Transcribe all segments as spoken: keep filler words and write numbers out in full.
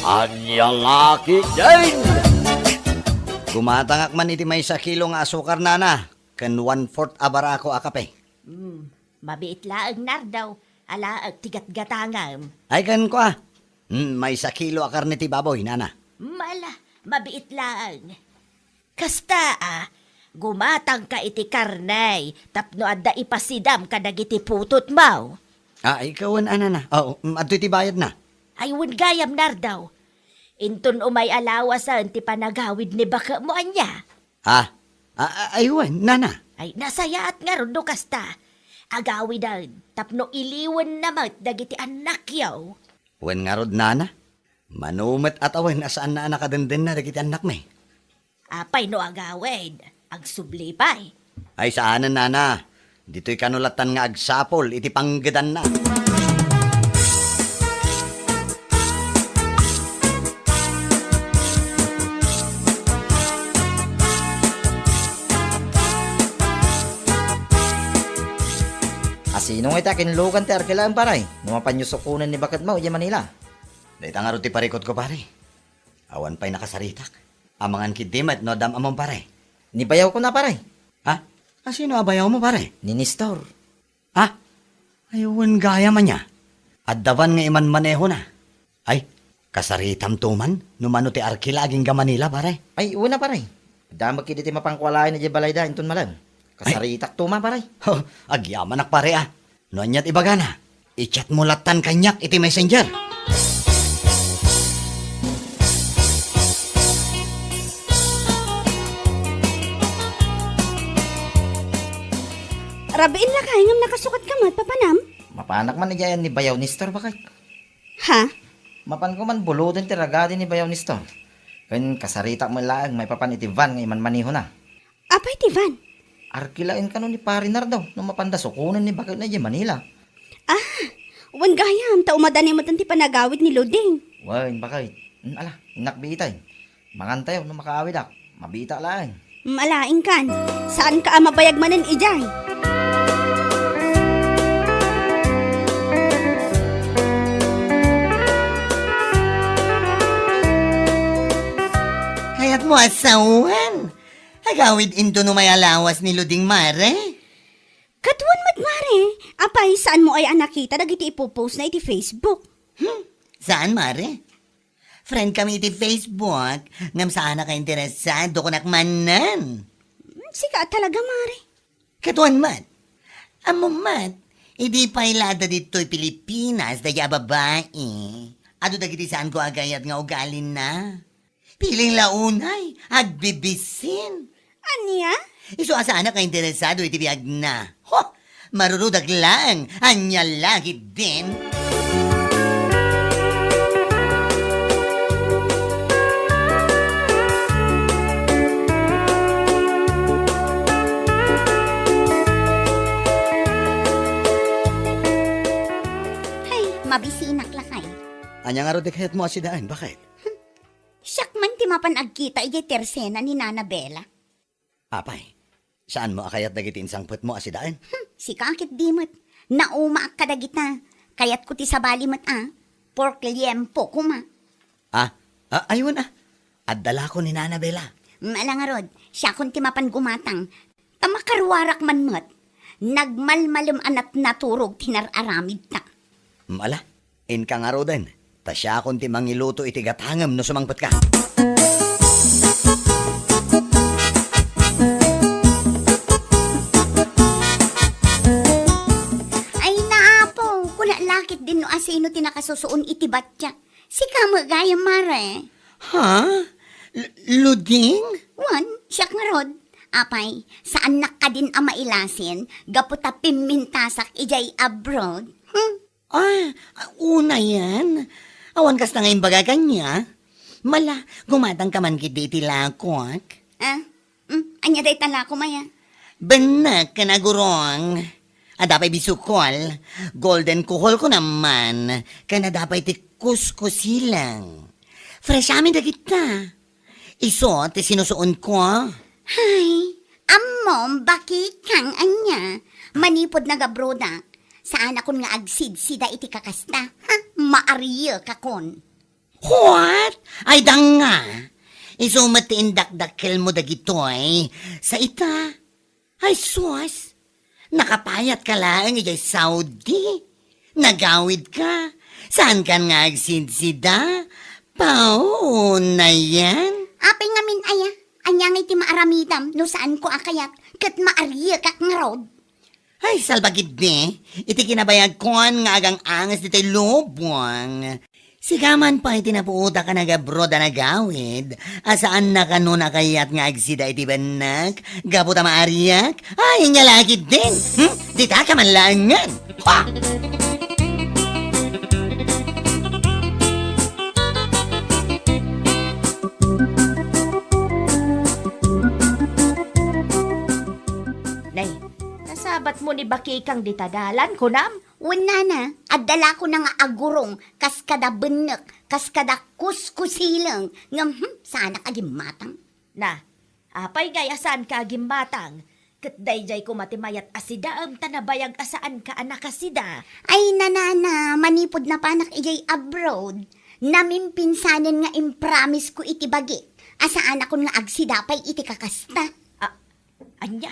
Ania la ketdin? Gumatangak man iti maysa kilo nga asukar, nana, ken one-fourth a barako a kape. Hmm, mabiit laeng, Nardo. Alaek ti gatgatangam. Ay, ken kua. Hmm, maysa kilo a karne ti baboy, nana. Mala, mabiit laeng. Kasta a, gumatangka iti karne tapno adda ipasidam kadagiti putotmo. Ah, ikaw wen, a, nana. Oo, mm, adtoy ti bayadna. Ay, wen gayam, Nardo. Inton umay a lawasen ti panagawid ni baketmo, ania? Ha? A, a, ay, wen, nana. Ay, nasayaat ngarud no kasta. Agawiden tapno iliwenna met dagiti annakyo. Wen ngarud, nana. Mano met a tawen a saanna a nakadendenna dagiti annakmi. Apay no agawid, agsubli pay? Ay, saanen, nana. Ditoy kano lattan nga agsapul iti panggedanna. A, sino ngay ti akinlugan ti arkila, pare? No mapanyo sukonen ni baketmo idiay Manila. Dayta ngarud ti parikutko, pare. Awan pay nakasaritak. Amangan ketdi met no adda am-ammom, pare. Ni bayawko na, pare. Ha? A, sino a bayawmo, pare? Ni Nestor. Ha? Ay, wen gayam, ania? Adda van nga imanmanehona. Ay, kasaritamto man no mano ti arkila agingga Manila, pare? Ay, wen a, pare. Adda met ketdi ti mapanko alaen idiay balayda inton malem. Ay. Kasaritakto man, pare. Agyamanak, pare, a. No ania ti ibagana, i-chatmo lattan kaniak iti messenger. Rabiin lakay ngem nakasukatka met, papanam? Mapanak man idiay ni bayaw Nestor, bakay. Ha? Mapanko man buloden ti ragadi ni bayaw Nestor. Ken kasaritak met laeng maipapan iti van nga imanmanehona. Apay ti van? Arkilaen kano ni Pare Nardo no mapanda sukonen ni baketna idiay Manila. A, wen gayam, ta umadani met ti panagawid ni Luding. Wen, bakay. Hmm, ala, innak biitay. Mangantayo no makaawidak. Mabiitak laeng. Malaingkan. Saanka a mabayag manen idiay. Kayatmo a sawen? Agawid inton umay a lawas ni Luding, mare? Ket wen met, mare. Apay, saanmo aya a nakita dagiti ipo-postna iti Facebook? Hmm, saan, mare? Friend kami iti Facebook, ngem saanak a interesado kunak manen. Hmm, sika a talaga, mare. Ket wen met, ammom met, idi pay la adda ditoy Pilipinas daydi a babai, adu dagiti saanko a gayat nga ugalina. Piling la unay, agbibisin. Ania? Isu a saanak a interesado iti biagna. Ho! Marurudak laeng, ania la ketdin? Hay, mabisinak lakay. Ania ngarud ti kayatmo a sidaen, baket? Siak man ti mapan agkita idiay tersena ni Nana Bella. Apay, saanmo a kayat dagiti insangpetmo a sidaen? Hmm, sika ketdi met. Naumaak kadagita. Kayatko ti sabali met a. Pork liempo koma. A, a, ay wen a. Adda la ko ni Nana Bella. Mala ngarud, siakon ti mapan gumatang. Ta makaruarak man met. Nagmalmalem a natnaturog ti nar-aramidta. Mala, inka ngaruden, ta siakon ti mangiluto iti gatangem no sumangpetka. Ay, naapo, kuna la ketdin no asino ti nakasusuon iti batiak. Sika met gayam, mare. Ha? L-, Luding? Wen, siak ngarud. Apay, saannak kadin a mailasin gapu ta pimmintasak idiay abroad? Hmm? Ah, unayen. Awan kasta nga imbaga kaniak. Mala, gumatangka man ketdi iti lakok. Ah? Hmm? Ania dayta lakok, maya? Bennek ken agurong. Adda pay bisukol. Golden kuhol ko naman. Ken adda pay ti kuskusilang. Fresh amin dagita. Isu ti sinusuonko. Hay, ammom, bakit kang ania? Manipud nagabrodak, saanakon nga agsidsida iti kakasta. Ha? Maariekakon. What? Ay, danga! Isu met ti indakdakkelmo dagitoy. Sa ita? Ay, sus! Nakapayatka laeng idiay Saudi? Nagawidka? Saankan nga agsidsida? Pao, nayan? Apay ngamin aya? Ania ngay ti maaramidam no saanko a kayat ket maariekak ngarud? Ay, salbagiddi, iti kinabayagkon nga agang-anges ditoy lubong. Sika man pay ti napuotak a nagabroad a nagawid, a saanna kano a kayat nga agsida iti bennek, gapu ta maariak? Ay, ania la ketdin? Hmm? Dita ka man laengen. Ha! Nay, nasabatmo ni bakikang dita dalan, kunam? Wen, nana, adda la kona nga agurong kas kada bennek, kas kada kuskusileng, ngem, hmm, saanak a gimmatang. Na, apay ngay a saanka a gimmatang? Ket daydiay koma ti mayat a sidaem ta nabayag a saanka a nakasida. Ay, nanana, manipud napanak idiay abroad, namimpinsanen nga impromisesko iti bagik a saanakon nga agsida pay iti kakasta. A-, ania?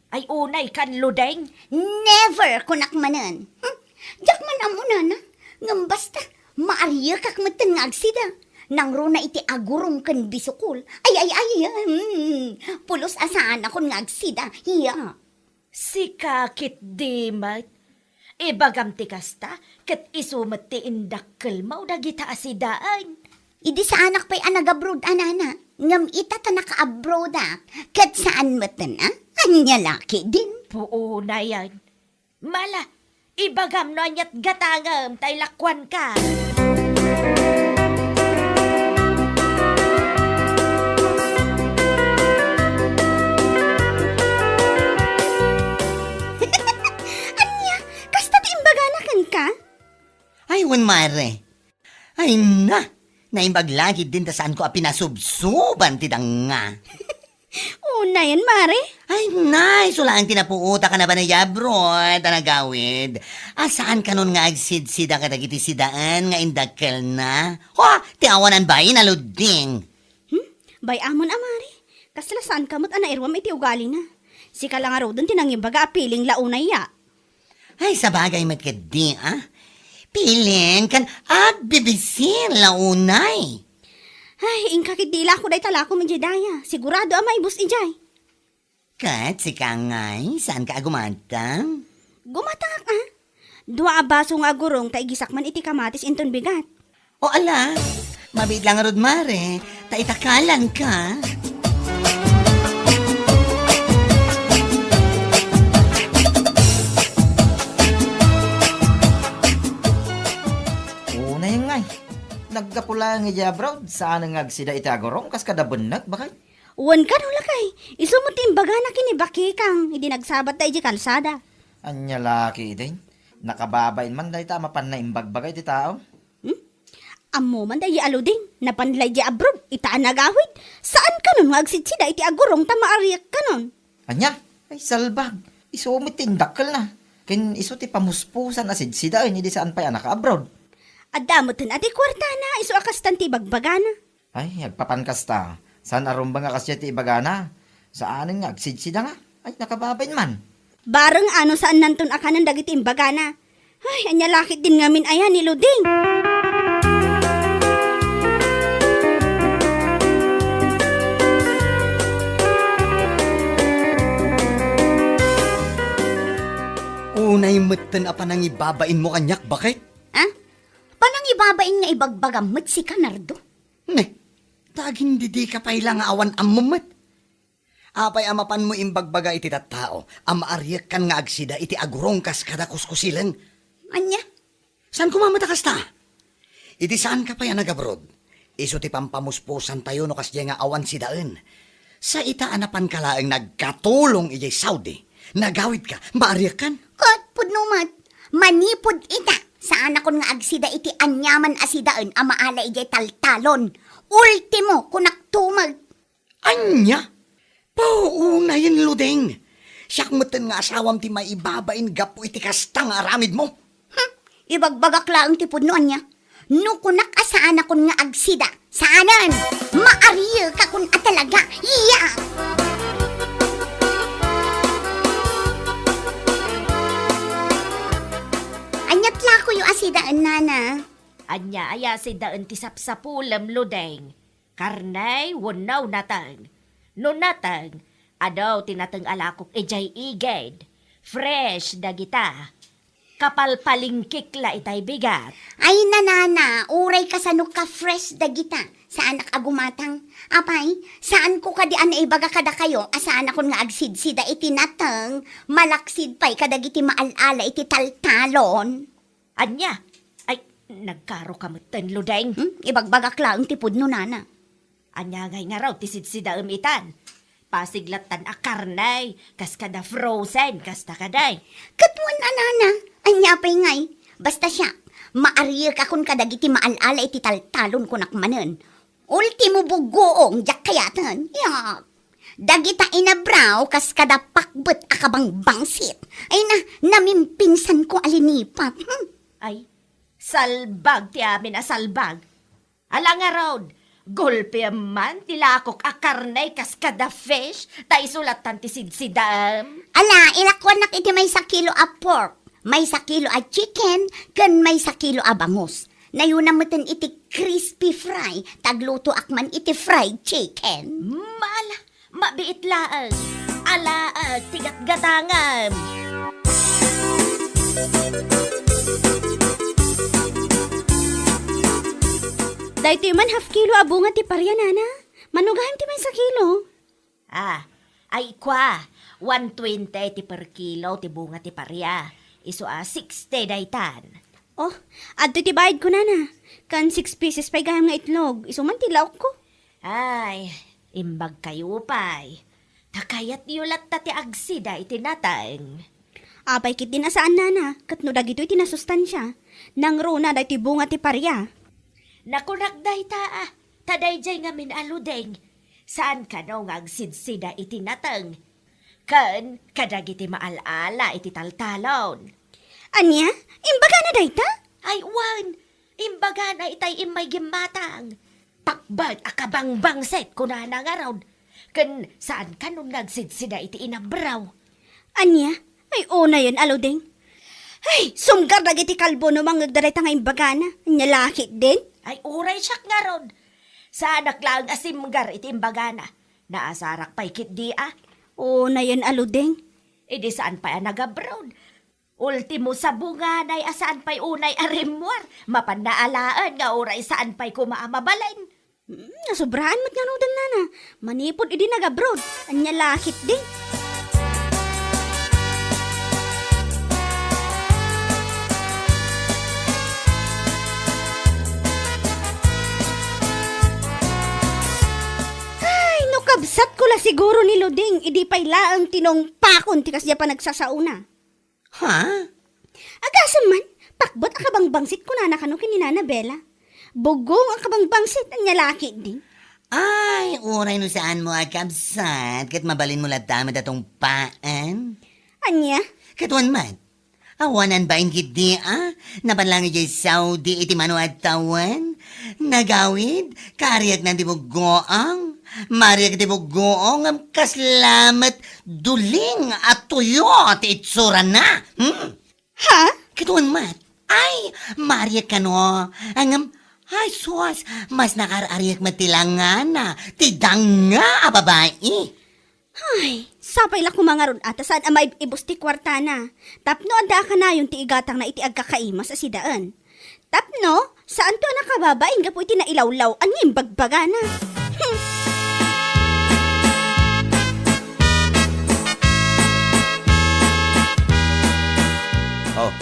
Ay, unay kan, Ludeng? Never, kunak manen. Hmm? Diak man ammo, nana. Ngem basta, maariekak metten nga agsida. Nangruna iti agurong ken bisukol. Ay, ay, ay, hmm. Pulos a saanakon nga agsida. Iya. Sika ketdi met. Ibagam ti kasta, ket isu met ti indakkelmo dagita a sidaen. Idi saanak pay a nagabroad a, nana, ngem ita ta nakaabroadak, ket saan metten a? Ania la ketdin? Puonayen. Mala, ibagam no aniat gatangem ta ilakuanka. Ania? Kasta ti imbagana kenka? Ay, wen, mare. Ay na, naimbag la ketdin ta saanko a pinasubsoban ti danga. Unayen, mare? Ay, nay, isu laeng ti napuotak a napan idiay abroad a nagawid. A saan kanon nga agsidsida kadagiti sidaen nga indakkelna? Ho, ti awanan bain a Ludeng. Hmm? Bay-amon a, mare. Kasla saanka met a nairuam iti ugalina. Sika la ngaruden ti nangimbaga a piling la unay ya. Ay, sabagay met ketdi, a? Piling ken agbibisin la unay. Ay, inka ketdi ilaok dayta lakom idiay daya. Sigurado a maibus idiay. Ket sika ngay, saanka a gumatang? Gumatangak, a? Dua a baso nga agurong ta igisak man iti kamatis inton bigat. O ala, mabiit la ngarud, mare, ta itakalanka. Unayen ngay. Naggapu laeng idiay abroad, saan nga agsida iti agurong kas kada bennek, baket? Wen kano, lakay, isu met ti imbagana ken ni bakikang idi nagsabatta idiay kalsada. Ania la ketdin? Nakababain man dayta a mapanna imbagbaga iti tao. Hmm? Ammo man daydiay a Ludeng, napan la idiay abroad, ita a nagawid. Saan kanon nga agsidsida iti agurong ta maariak kanon. Ania? Ay, salbag. Isu met ti indakkelna. Ken isu ti pamuspusan a sidsidaen idi saan pay a naka-abroad. Adda metten a ti kuartana, isu a kastan ti ibagbagana. Ay, agpapan kasta. Saan a rumbeng a kasdiay ti ibagana. Saanen nga agsidsida nga. Ay, nakababain man. Bareng a no saannanton a kanen dagiti imbagana. Ay, ania la ketdin ngamin aya ni Ludeng? Unay metten a panangibabainmo kaniak, baket? Ha? Panangibabain nga ibagbagam met sika, Nardo? Ne, ta agindidika pay la nga awan ammom met. Apay a mapanmo imbagbaga iti tattao a maariekkan nga agsida iti agurong kas kada kuskusileng? Ania? Saan koma met a kasta? Iti saanka pay a nagabroad, isu ti pampamuspusantayo no kasdiay nga awan sidaen. Sa ita a napanka laeng nagkatulong idiay Saudi, nagawidka, maariekkan? Ket pudno met, manipud ita, saanakon nga agsida iti aniaman a sidaen a maala idiay taltalon. Ultimo, kunak tumag. Ania? Pao, unayen, Ludeng. Siak metten nga asawam ti maibabain gapu iti kasta nga aramidmo. Hmm, ibagbagak laeng ti pudno, ania? No kunak a Saanakon nga agsida. Saanen. Maariekakon a talaga. Iya! Ania ti lakoyo a sidaen, nana? Ania aya sidaen ti sapsapulem, Ludeng? Karne wenno nateng? No nateng, adu ti nateng a lakok idiay igid. Fresh dagita. Kapalpalingkik la itay bigat. Ay, nanana, uray kasano ka-fresh dagita. Saanak a gumatang. Apay, saanko kadi a naibaga kadakayo a saanakon nga agsidsida iti nateng, malaksid pay kadagiti maal-ala iti taltalon. Ania? Ay, nagkaroka metten, Ludeng. Hmm? Ibagbagak laeng ti pudno, nana. Ania ngay ngarud ti sidsidaem itan? Pasig lattan a karne, kas kada frozen, kasta kadi. Ket wen a, nana, ania pay ngay? Basta siak, maariekakon kadagiti maal-ala iti taltalon, kunak manen. Ultimo buggoong, diak kayaten. Yak. Dagita inabraw kas kada pakbet a kabangbangsit. Ay na, namimpinsanko a linipat. Hmm. Ay, salbag ti amin a salbag. Ala ngarud, gulpiem man ti lakok a karne kas kada fish, ta isu lattan ti sidsidaem. Ala, ilakuanak iti maysa kilo a pork, maysa kilo a chicken, ken maysa kilo a bangus. Nayuna metten iti crispy fry, ta aglutoak man iti fried chicken. Mala, mabiit laeng. Alaek ti gatgatangem. Daytoy man half kilo a bunga ti paria, nana. Mano gayam ti maysa kilo? Ah, ay kua, one twenty ti per kilo ti bunga ti paria. Isu a sixty daytan. Oh, adtoy ti bayadko, nana. Kan six pieces pay gayam nga itlog. Isu man ti laokko. Ay, imbagkayo pay. Ta kayatyo latta ti agsida iti nateng. Apay ketdin a saan, nana, ket no dagitoy ti nasustansia, nangruna daytoy bunga ti paria. Nakunak dayta, ah, ta daydiay ngamin a Ludeng, saan kano nga agsidsida iti nateng ken kadagiti maal-ala iti taltalon. Ania? Imbagana dayta? Ay, wen, imbagana itay immay gimmatang. Pakbet a kabangbangsit, kunana ngarud. Ken saan kanon nga agsidsida iti inabraw. Ania? Ay, unayen a Ludeng. Ay, sumgar dagiti kalbo no mangngegda dayta nga imbagana. Ania la ketdin? Ay, uray siak ngarud. Saanak laeng a simgar iti imbagana. Naasarak pay ketdi a. Unayen a Ludeng. Idi saan pay a nagabroad. Ultimo sabunganay a saan pay unay a rimmuar, mapanna alaen nga uray saan pay koma a mabalin. Hmm, nasubraan met ngaruden, nana. Manipud idi nagabroad, ania la ketdi? Ay, no kabsatko la siguro ni Ludeng, idi pay laeng tinungpakon ti kasdiay a panagsasaona. Ha? Agasem man, pakbet a kabangbangsit kunana kano ken ni Nana Bella. Bugong a kabangbangsit, ania la ketdin? Ay, uray no saanmo a kabsat, ket mabalinmo latta met a tungpaen. Ania? Ket wen met, awanan bain ketdi a, napan laeng idiay Saudi iti mano a tawen. Nagawid, kaarieknan ti buggoang. Maariek ti buggoang, ngem kasla met duling a tuyo ti itsurana. Hmm? Ha? Ket wen met, ay, maariek kano, ngem, ay sus, mas nakaar-ariek met ti langana, ti danga a babai. Ay, sapay la koma ngarud a ta saan a maib-ibus ti kuartana. Tapno adda a kanayon ti igatangna iti agkakaimas a sidaen. Tapno, saanto a nakababain gapu iti nailawlaw-an nga imbagbagana. Hmm. Oh,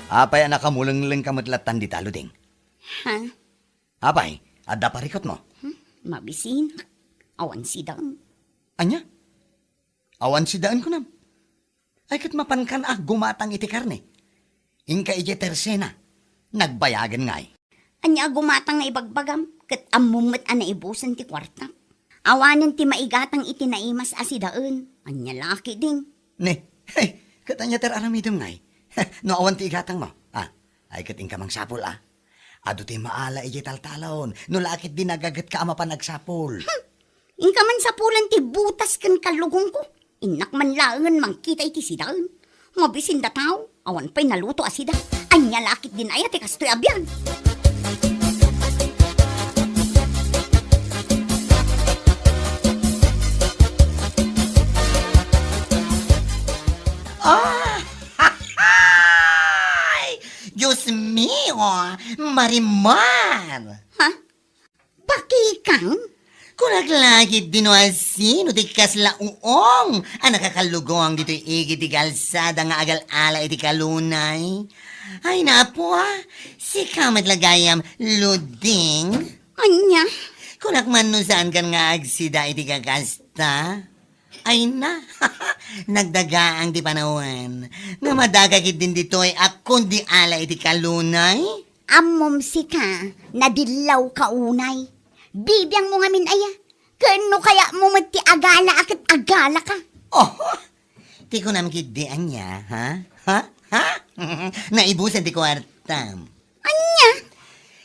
apay a nakamulenglengka met lattan dita, Luding? Ha? Apay, adda parikutmo? Hmm? Mabisinak. Awan sidaen. Ania? Awan sidaen kunam? Ay, ket mapankan a gumatang iti karne. Inka idiay tersena, nagbayagen ngay. Ania a gumatang nga ibagbagam, ket ammom met a naibusen ti kuarta. Awanen ti maigatang iti naimas a sidaen. Ania la ketdin? Ne, hey, ket ania ti ar-aramidem ngay? No awan ti igatangmo, ah, ay ket inka mangsapul, ah. Adu ti maala idiay taltalon, no la ketdi nagagetka a mapan agsapul. Hmm. Inka man sapulen ti butas ken kallugongko. Innak man laengen mangkita iti sidaen. Mabisin da tao, awan pay naluto a sida. Ania la ketdin aya ti kastoy a biag? Ah! Ay! Dios mio! Marimar! Ha? Pakikang? Kunak la ketdi no asino ti kasla uong a nakakallugong ditoy igid ti kalsada nga agal-ala iti kalunay. Ay, napo, ah. Sika met la gayam, Luding. Ania? Kunak man no saankan nga agsida iti kakasta. Ay na, nagdagaang ti panawen. Nga madaka ketdin ditoy a kundi ala iti kalunay? Ammom sika, nadillawka unay. Bibiangmo ngamin aya? Ken no kayatmo met ti agala a ket agalaka. Oh, ti kunam ketdi ania, ha? Ha? Ha? Naibusan ti kuartam. Ania?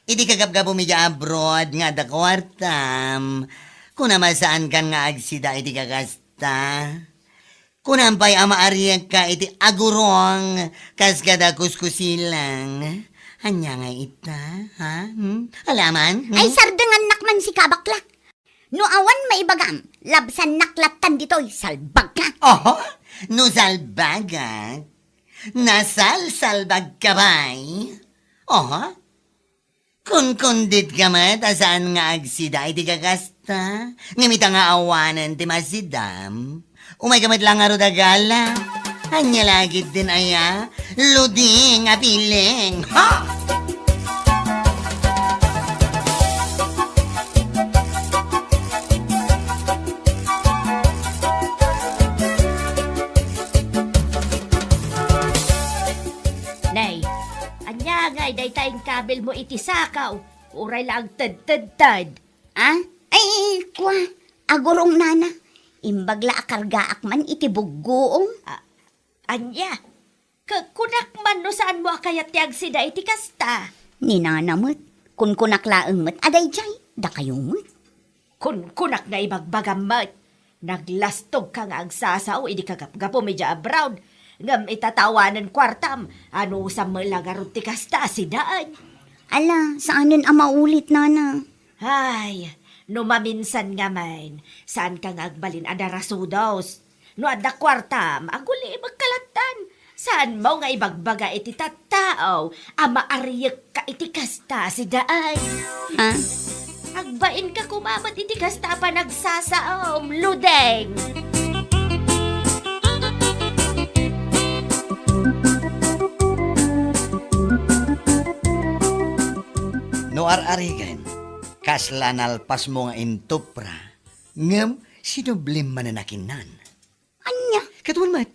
Idi kagapgapum idiay abroad nga adda kuartam, kunam a saankan nga agsida iti kakasta. Kunam pay a maariekka iti agurong kas kada kuskusilang. Ania ngay ita, ha? Hmm? Alaman? Hmm? Ay, sardengannak man sika, bakla. No awan maibagam, labsannak lattan ditoy, salbagka. Oho, no salbagak, nasalsalbagka pay. Oho. Kunkunditka met a saan nga agsida iti kakasta, ngem ita nga awanen ti masidam, umayka met la ngarud a gala. Ania la ketdin aya? Luding a piling! Ha? Nay, ania ngay dayta inkabilmo iti sakaw? Uray la agtedtedted. Ah? Ay, kua, agurong nana. Imbag la a kargaak man iti buggoom. A-, ania? Ka-, kunak man no saanmo a kayat ti agsida iti kasta? Ni nana met, kunkunak laeng met a daydiay, dakayo met. Kunkunak nga ibagbagam met. Naglastogka nga agsasao idi kagapgapum idiay abroad, ngem ita ta awanen kuartam, anusam met la ngarud ti kasta a sidaen? Ala, saanen a maulit, nana. Ay, no maminsan ngamin, saanka nga agbalin a darasudos. No adda kuartam, agulibekka lattan. Saanmo nga ibagbaga iti tattao a maariekka iti kasta a sidaen? Ha? Agbainka koma met iti kasta a panagsasaom, Ludeng! No ar-arigen, kasla nalpasmo nga intupra, ngem sinublim manen a kinnan. Ania? Ket wen met.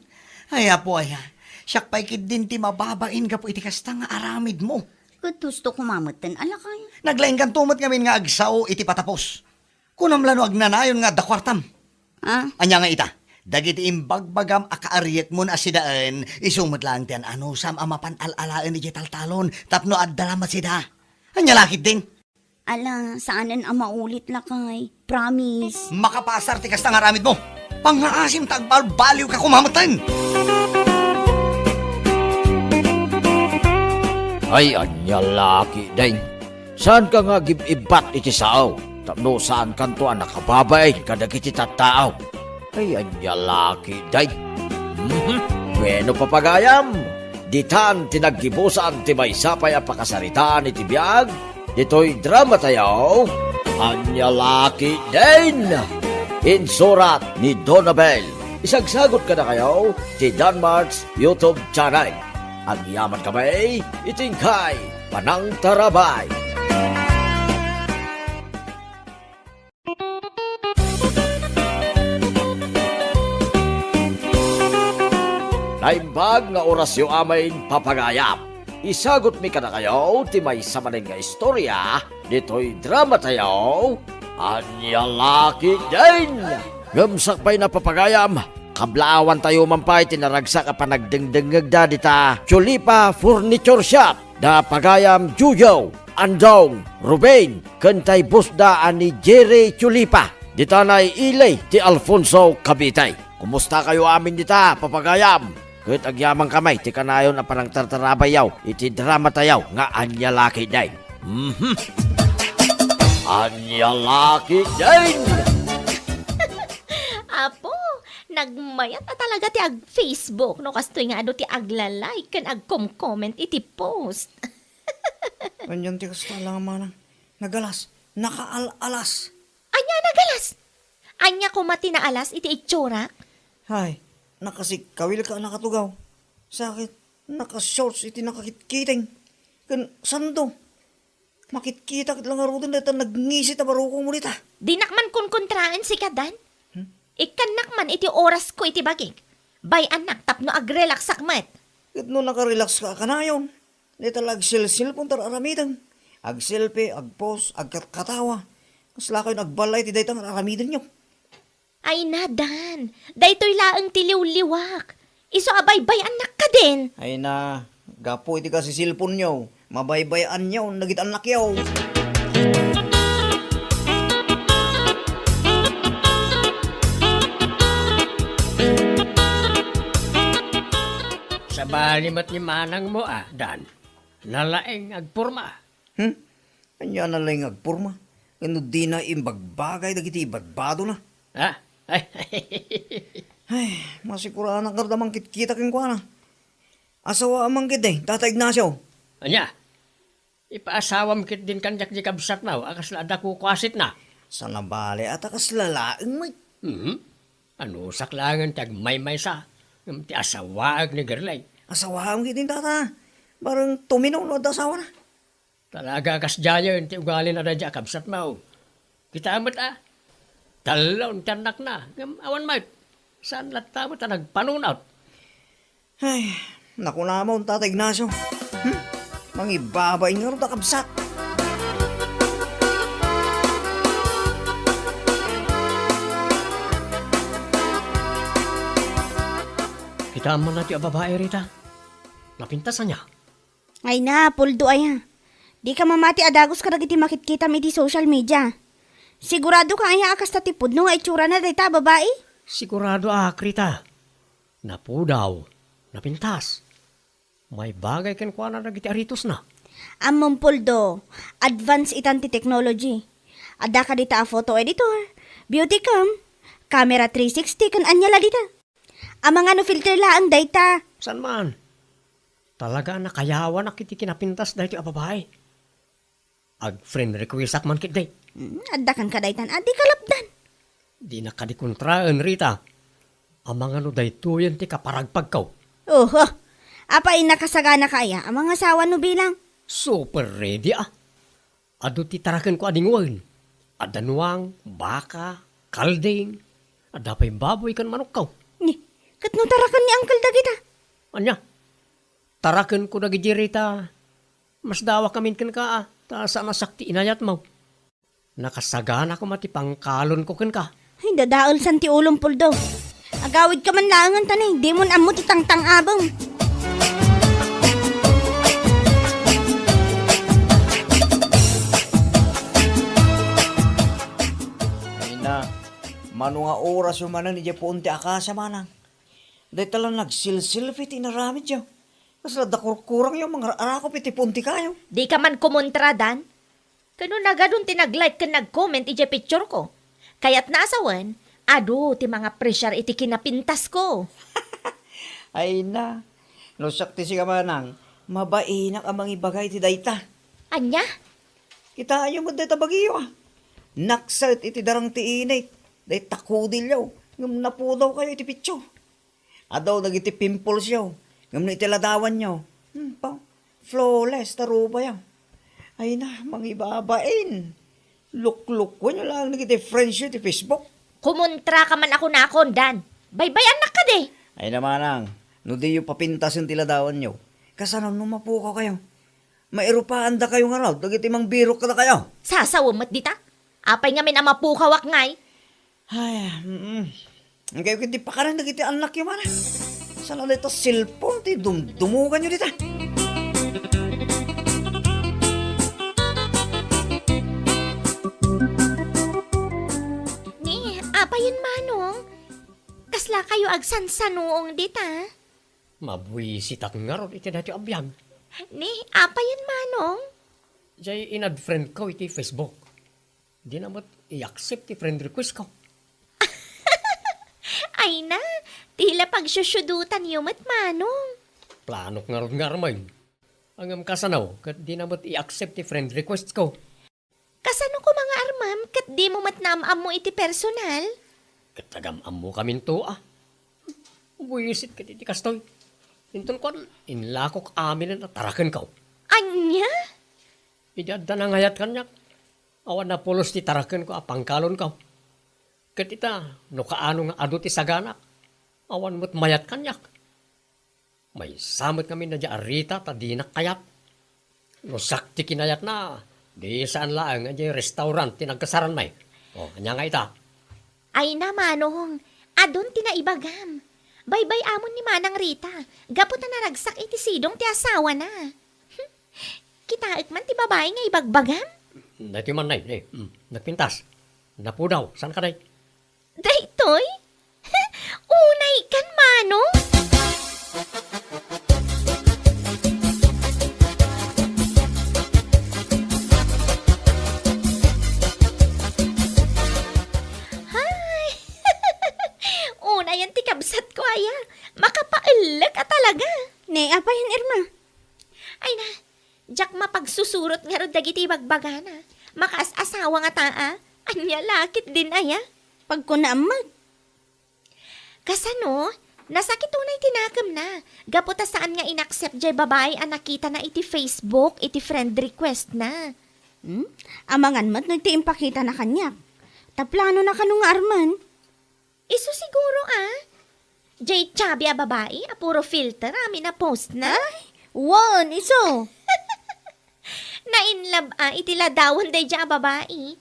Ay, Apo aya, siak pay ketdin ti mababain gapu iti kasta nga aramidmo. Ket husto koma metten a lakay. Naglaingkanto met ngamin nga agsao iti patapos. Kunam la no agnanayon nga adda kuartam. Ah? Ania nga ita? Dagiti imbagbagam a kaariekmon a sidaen, isu met laeng ti an-anusam a mapan al-alaen idiay taltalon tapno adda la met sida. Ania la ketdin? Ala, saanen a maulit, lakay. Promise. Makapasar ti kasta nga aramidmo. Pangngaasim ta agbalbaliwka koma metten. Ay, ania la ketdin. Saanka nga agib-ibbat iti sao, tapno saankanto a nakababain kadagiti tattao. Ay, ania la ketdin. Mhm. Bueno, papagayam, ditan ti naggibusan ti maysa pay a pakasaritaan iti biag ditoy drama tayo, Ania la ketdin. Insurat ni Donabel. Isagsagot kadakayo ti Danmark's YouTube channel. Agyaman kami iti inkay panangtarabay. Naimbag nga orasyo amin, papagayam. Isagutmi kadakayo ti maysa manen nga istorya ditoy drama tayo, Ania la ketdin. Ngem sakbay na, papagayam, kablaawan tayo man pay ti naragsak a panagdengdengngegda dita Chulipa Furniture Shop da pagayam Jojo. Andong, Ruben, ken tay boss da a ni Jerry Chulipa, dita nailay ti Alfonso, Cavite. Kumusta kayo amin dita, papagayam? Ket agyamankami ti kanayon a panangtartarabayyo iti drama tayo nga Ania La Ketdin. Mhm. Ania La Ketdin! Apo, nagmayat a talaga ti ag-Facebook no kastoy nga adu ti agla-like ken agkom-comment iti post. Anian ti kasta, Manang? Nagalas, nakaal-alas. Ania a nagalas? Ania koma ti naalas iti itsurak? Hay, nakasikkawilka a nakatugaw. Sakit, nakashorts iti nakakitkiting. Ken sando, makitkita ket la ngaruden dayta nagngisit a barukongmo dita. Dinak man kunkontraen sika, Dan. Hmm? Ikkannak man iti orasko iti bagik. Bay-annak tapno agrelaksak met. Ket no nakarelakska a kanayon, dayta la agselselpon ti ar-aramidem. Agselfie, agpost, agkatkatawa. Kaslakayon agballay iti dayta nga ar-aramidenyo. Ay na, Dan, daytoy laeng ti liwliwak. Isu a baybay-annak kadin. Ay na, gapu iti kasiselponyo, mabaybay-anyon dagiti annakyo. Sabali met ni manangmo a, Dan. Nalaeng agporma. Hmm? Ania a nalaeng agporma? Ken no dina imbagbagay dagiti ibadbadona? Ha? Ay, masikuranak ngarud a mangkitkita kenkuana. Asawaam man ketdi, Tata Ignacio. Ania? Ipaasawam ketdin kaniak diay kabsatmo a kasla adda kukuasitna. Saan a bale a ta kasla laeng met. Mhm. Anusak laengen ti agmaymaysa, ngem ti asawaek ni Gerlay. Asawaam ketdin, Tata. Bareng tumino no adda asawana. Talaga a kasdiayen ti ugalina daydiay a kabsatmo. Kitaem met a, tallo ti annakna, ngem awan met. Saan latta met a nagpanunot. Ay, nakunamon, Tata Ignacio. Hmm? Mangibabain ngarud a kabsat. Kitaem man daytoy a babai, Rita. Napintas ania? Ay na, Puldo aya. Dika mamati a dagus kadagiti makitkitam iti social media. Siguradoka aya a kasta ti pudno nga itsurana dayta a babai? Siguradoak, Rita. Napudaw, napintas. Maibagay kenkuana dagiti aritosna. Ammom, Puldo, advance itan ti technology. Adda kadita a photo editor, beauty cam, camera three sixty, ken ania la dita. Amangan no filter laeng dayta. Saan man? Talaga a nakayawanak iti kinapintas daytoy a babai. Ag-friend requestak man ketdi. Hmm, adda kenka daytan a di kalapdan. Dinak kadi kontraen, Rita. Amangan no daytoyen ti kaparagpagko. Oho. Apay, nakasaganaka aya a mangasawa no bilang? Super ready a. Adu ti tarakenko a dingwen. Adda nuang, baka, kalding, adda pay baboy ken manokko. Ni, ket no taraken ni Uncle dagita? Ania? Tarakenko dagiti, Rita. Masdawak amin kenka a, ta saan a sakti inayatmo. Nakasagana koma ti pangkalonko kenka. Ay, dadaelsan ti ulom, Puldo. Agawidka man laengen ta ni, dimon ammo ti tangtang-abem. Ay na, mano nga orasyo manen idiay puon ti akasia, Manang? Dayta la nagsilsilfi ti inaramidyo. Kasla adda kurkurangyo mangar-arakop iti puon ti kayo. Dika man kumontra, Dan. Ken no nagadun ti nag-like ken nag-comment idiay picture ko. Kayatna a sawen, adu ti mangapresiar iti kinapintasko. Ay na, no siak ti sika, Manang, mabainak a mangibagay iti dayta. Ania? Kitaenyo met dayta bagiyo a. Nakset iti darang ti init, dayta kudilyo, ngem napudawkayo iti picture. Adu dagiti pimples yo, ngem no iti ladawanyo, hmm, pa, flawless ta rubayo. Ay na, mangibabain. Luklukuenyo laeng dagiti friends yo iti Facebook. Kumontra ka man a kunakon, Dan. Baybay-annak kadi. Ay na, Manang, no diyo papintasen ti ladawanyo, kasano no mapukaw kayo? Mairupaandakayo ngarud dagiti mangbirok kadakayo. Sasawen met dita. Apay ngamin a mapukawak ngay? Ay, mm. Inkay ket ti pakanen dagiti annakyo, Manang. Saan a dayta cellphone ti dumdumuganyo dita? Dakayo agsansanuong dita. Mabuisitak ngarud iti daytoy a biag. Ni, apayen, Manong? Jay in-add friend ko iti Facebook. Dina met i-accept ti friend request ko. Ay na, ti la pagsusudutanyo met, Manong. Planok ngarud nga armay. Ngem kasano, ket dina met i-accept ti friend request ko. Kasano koma nga armam ket dimo met naam-ammo iti personal? Ket agam-ammokaminto a. Buisit ket iti kastoy. Inton kuan, inlakok aminen a tarakenko. Ania? Idi adda nangayat kaniak, awan napulos ti tarakenko a pangkalonko. Ket ita, no kaano nga adu ti saganak, awan met mayat kaniak. Maysa met ngamin daydiay a Rita ta dinak kayat. No siak ti kinayatna, di saan laeng nga idiay restaurant ti nagkasaran, may. O, ania nga ita? Ay na, Manong, adun ti naibagam. Baybay-amon ni Manang Rita, gapu ta naragsak iti sidong ti asawana. Kitaek man ti babai nga ibagbagam? Daytoy man, nay, nay. Hmm, nagpintas. Napudaw, saan ka, nay? Daytoy? Unay kan, Manong? Hay! Unayan ti kabsat ko aya. Makapaellek a talaga. Ne, apayen, Irma? Ay na, diak mapagsusurot ngarud dagiti ibagbagana. Makaas-asawa ngata a. Ania la ketdin aya? Pagkunaam met. Kasano? Nasakit unay ti nakemna. Gapu ta saan nga in-accept jay babai a nakitana iti Facebook, iti friend request na. Hmm? Amangan met no ti impakitana kaniak. Ta planona kano nga armen? Isu siguro a. Jay chubby a babai a puro filter amin a post na. Ay, wen, isu. Nainlab a iti ladawan daydiay a babai.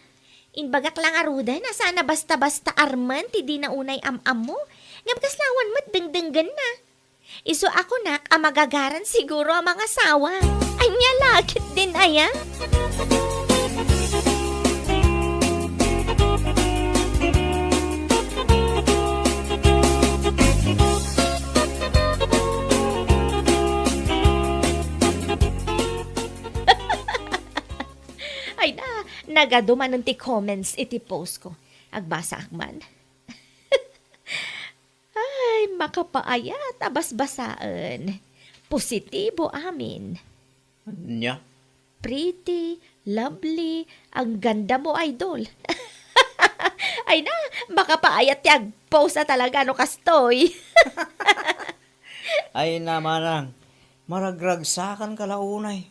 Imbagak la ngaruden a saan a basta-basta armen ti dina unay am-ammo, ngem kasla awan met dengdenggenna. Isu a kunak a magagaran siguro a mangasawa. Ania la ketdin aya? Ay na, nagadu manen ti comments iti post ko. Agbasaak man. Ay, makapaayat a basbasaen. Positibo amin. Ania? Pretty, lovely, ang ganda mo, idol. Ay na, makapaayat ti agpost a talaga no kastoy. Ay na, manang, maragragsakan ka la unay.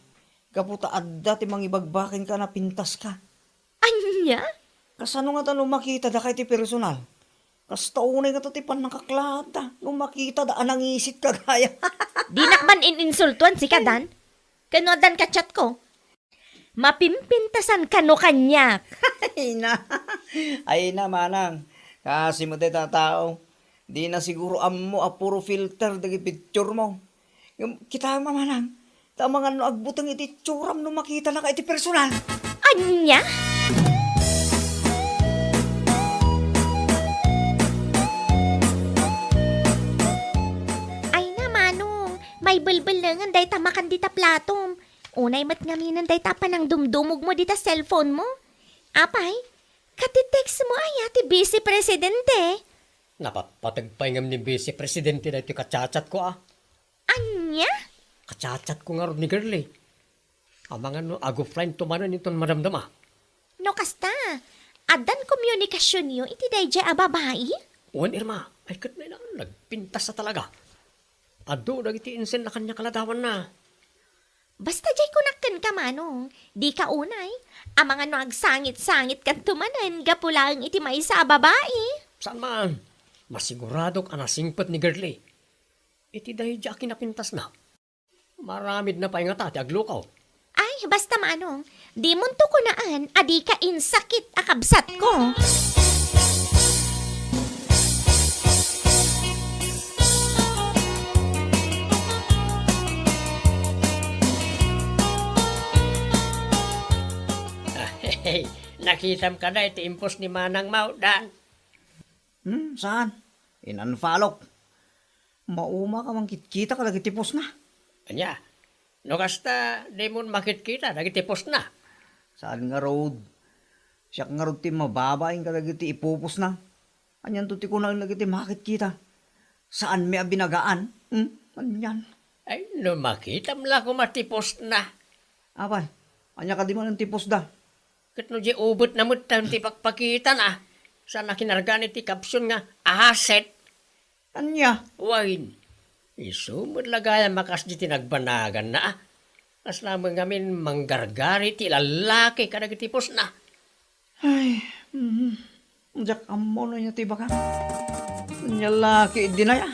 Gapu ta adda ti mangibagbakenka a napintaska. Ania? Kasano ngata no makitada ka iti personal? Kasta unay ngata ti pannakaklaatta no makitada a nangisit ka gaya. Dinak man in-insultuan sika, Dan. Kano addan ka chat ko? Mapimpintasan kano kaniak. Ay na. Ay na, manang. Kasi mo dayta tao. Di na siguro ammo a puro filter dagiti picture mo. Ngem kitaem a manang, ta amangan no agbuteng iti itsuram no makitanaka iti personal. Ania? Ay na, Manong, maibelbelengen dayta makan dita platom. Unay met ngaminen dayta panangdumdumog mo dita cellphone mo. Apay, kati text mo aya ti Vice Presidente? Napatpateg pay ngem ni Vice Presidente daytoy kachat-chat ko, a. Ania? Kachat-chat ko ngarud ni Girlie. Amangan no ag-offline to manen inton madamdama. No kasta, addan komunikasionyo iti daydiay a babai? Wen, Irma, ay ket nay na, nagpintas a talaga. Adu dagiti insenna kaniak a ladawanna. Basta jay kunak kenka, Manong, dika unay. Amangan no agsangit-sangit kanto manen gapu laeng iti maysa a babai. Saan man, masiguradok a nasingpet ni Girlie iti daydiay a kinapintasna. Maramidna pay ngata ti aglukaw. Ay, basta, Manong, dimonto kunaan a dika insakit a kabsatko. Hey, nakitam kada iti impos ni Manang Maudan? Hmm, saan? In-unfollow-k. Mauma ka mangkitkita kadagiti post-na. Ania? No kasta, dimon makitkita dagiti post-na? Saan ngarud? Siak ngarud ti mababain kadagiti ipopost-na. Anianto ti kunaen dagiti makitkita? Saanmi a binagaan? Hmm? Anian? Ay, no makitam la koma ti post-na. Apay, ania kadi manen ti post-da? Ket no di ubetna metten ti pakpakitana, saan a kinargan iti caption nga asset? Ania? Wen, isu met la gayam a kasdi ti nagbanaganna, a. Kasla met ngamin manggargari ti lallaki kadagiti post-na. Ay, mm, diak ammo no ania ti ibagam. Ania la ketdin aya?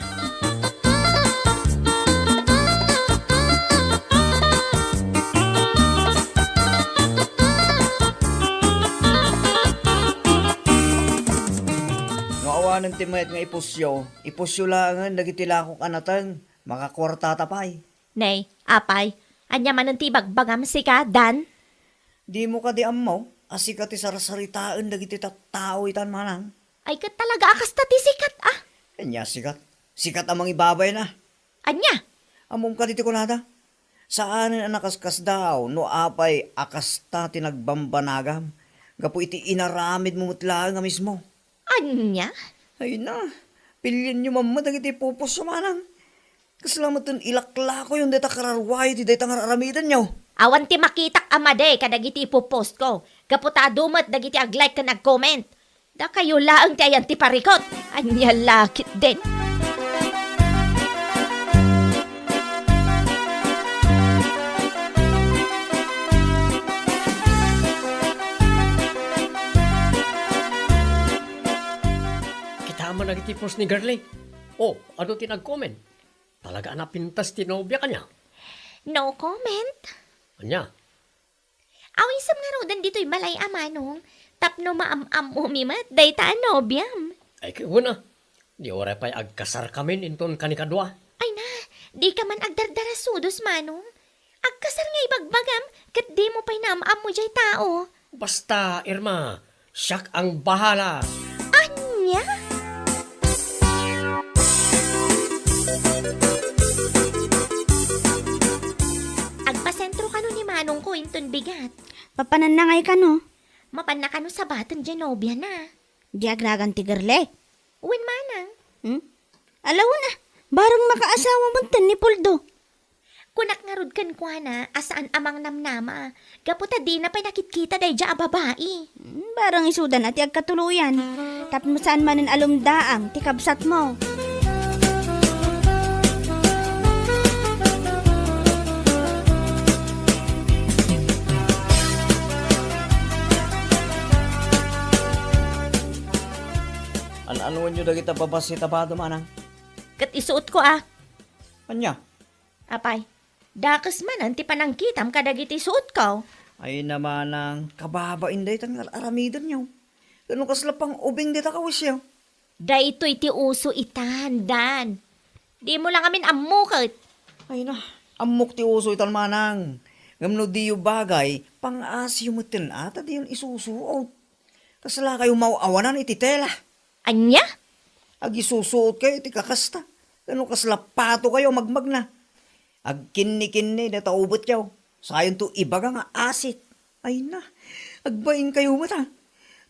No awanen ti mayat nga ipusyo, ipusyo laengen dagiti lakok a nateng, makakuartata pay. Nay, apay, ania manen ti ibagbagam sika, Dan? Dimo kadi ammo a sika ti sarsaritaen dagiti tattao itan, manang? Ay, ket talaga a kasta ti sikat, a. Ania sikat? Sikat a mangibabain, a. Ania? Ammom kadi ti kunada? Saanen a nakaskasdaaw no apay a kasta ti nagbambanagam gapu iti inaramidmo met laeng a mismo. Ania? Ay na, pilienyo man met dagiti ipupusyo, manang. Kasla metten ilaklakoyon dayta kararuayo ti dayta nga ar-aramidenyo. Awan ti makitak a madi kadagiti ipupostko. Gapu ta adu met dagiti ag-like ken ag-comment. Dakayo laeng ti ayan ti parikut. Ania la ketdin? Kitam man dagiti post ni Girlie. Oh, adu ti nag-comment. Talaga a napintas ti nobia kaniak. No comment. Ania? Awisem ngaruden ditoy balay a, manong, tapno maam-ammomi met dayta a nobiam. Ay, ket wen a. Di uray pay agkasarkamin inton kanikadua. Ay na, dika man agdardarasudos, manong. Agkasar nga ibagbagam, ket dimo pay naam-ammo diay tao. Basta, Irma, siak ang bahala. Ania? Agpasentro kano ni manongko inton bigat. Papananna ngay kano? Mapanna kano sabaten diay nobiana? Di agragan ti Girlie? Wen, manang. Hmm? Ala wen a, bareng makaasawa metten ni Poldo. Kunak ngarud kenkuana a saan a mangnamnama, gapu ta dina pay nakitkita daydiay a babai. Hmm, bareng isudan a ti agkatuloyan, tapno saan manen a lumdaang ti kabsatmo. An-anuenyo dagita babassit a bado, manang? Ket isuotko a. Ania? Apay, dakes manen ti panangkitam kadagiti suotko. Ay na manang, kababain daytan nga ar-aramidenyo. Ket no kasla pang-ubing dayta kawisyo. Daytoy ti uso itan, Dan. Dimo la ngamin ammo ket. Ay na, ammok ti uso itan, manang. Ngem no diyo bagay, pang-asiyo metten a ta diyon isusuot. Kaslakayo maaw-awanan iti tela. Ania? Agisusuotkayo iti kakasta. Ken no kasla patokayo a magmagna. Agkinnikinni dayta ubetyo. Sayonto ibaga nga asit. Ay na, agbainkayo met a.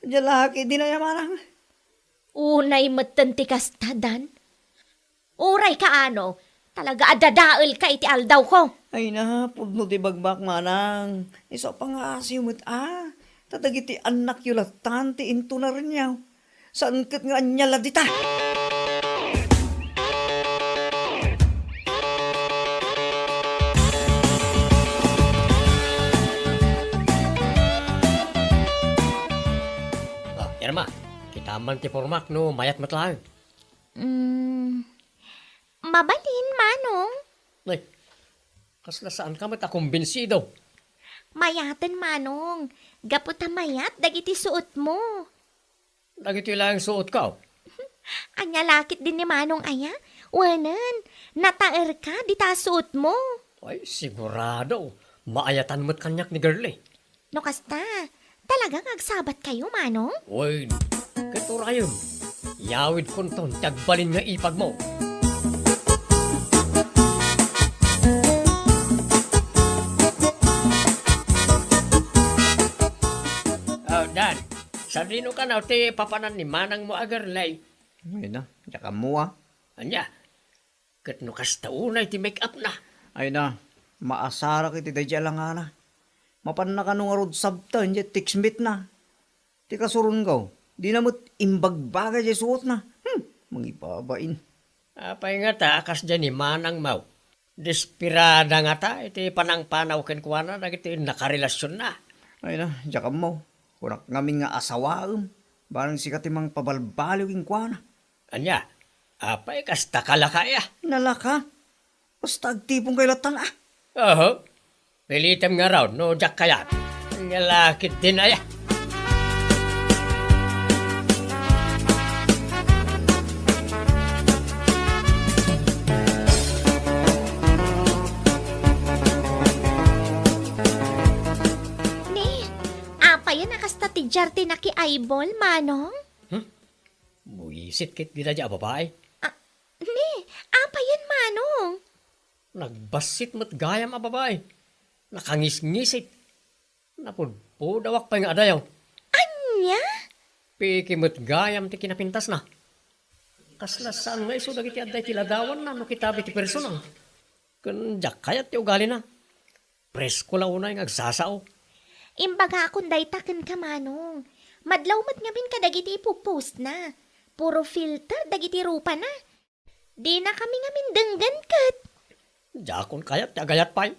Ania la ketdin aya, manang? Unay metten ti kasta, Dan. Uray kaano, talaga a dadaelka iti aldawko. Ay na, pudno ti bagbaak, manang. Isu a pangngasiw met a, ta dagiti annakyo lattan ti intunarenyo. Saan ket nga ania la dita? Ah, Irma, kitam man ti pormak no mayat met laeng. Mm, mabalin, Manong. Ay, kasla saanka met a kumbinsido? Mayaten, Manong. Gapu ta mayat dagiti suotmo. Dagitoy laeng suotko? Ania la ketdin ni Manong aya? Wenen, nataerka dita suotmo. Ay, sigurado. Maayatan met kaniak ni Girlie. No kasta, talaga nga agsabatkayo, Manong? Wen, ket urayem, Yawidkonton ti agbalin nga ipagmo. Oh, Dan, sadino kano ti papanan ni manangmo a girlie? Ay na, diak ammo a. Ania? Ket no kasta unay ti make-up na? Ay na, maasarak iti daydiay a langana. Mapanna kano ngarud sabten diay text meet na. Ti kasurongko, dina met imbagbaga diay suotna. Hmm, mangibabain. Apay ngata a kasdiay ni manangmo? Desperada ngata iti panangpanaw kenkuana dagiti nakarelasionna. Ay na, diak ammo. Kunak ngamin nga asawaem, barang sika ti mangpabalbaliw kenkuana. Ania? Apay, kasta ka laka, aya? Nalaka? Basta agtiponka latta, a. Oho. Pilitem ngarud no diak kayat. Ania la ketdin, aya? Ni, apayen a kasta ti diarte nakiaybol, Manong? Hmm? Buisit ketdi daydiay a babai. Ah, ni, apayen, Manong? Nagbassit met gayam a babai. Nakangisngisit. Napudpudawak pay nga adayo. Ania? Piki met gayam ti kinapintasna. Kasla saan nga isu dagiti adda iti ladawanna no kitaem iti personal. Ken diak kayat ti ugalina. Presko la unay nga agsasao. Imbagakon dayta kenka, Manong. Madlaw met ngamin kadagiti ipo-postna. Puro filter dagiti rupana. Dinakami ngamin denggen ket. Diakon kayat ti agayat pay.